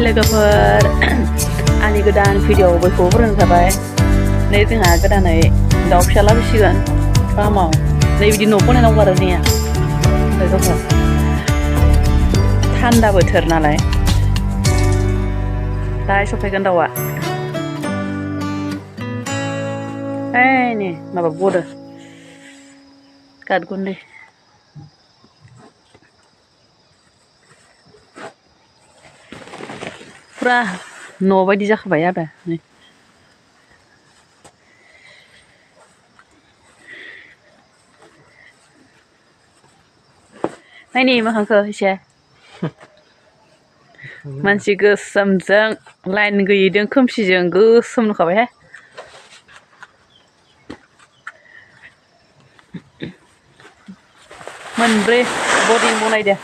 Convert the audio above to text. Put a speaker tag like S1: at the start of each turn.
S1: लोगोफोर आंनि गोदान भिडिअ बयखौबो फोरोंनो थाबाय नै जोंहा गोदानै दाउ फिसा लाबोसिगोन फार्माव नै बिदि न' बनायनांगौ आरो नैया लोगोफोर थान्दा बोथोर नालाय दा सफैगोन दाउआ नै माबा बदो गादगुन्दै फुरा न' बायदि जाखाबाय आरो नै नायनि मोखांखौ एसे मानसि गोसोमजों लाइन गैयैजों खोमसिजों गोसोम नुखाबायहाय मोनब्रै बडि बनायदो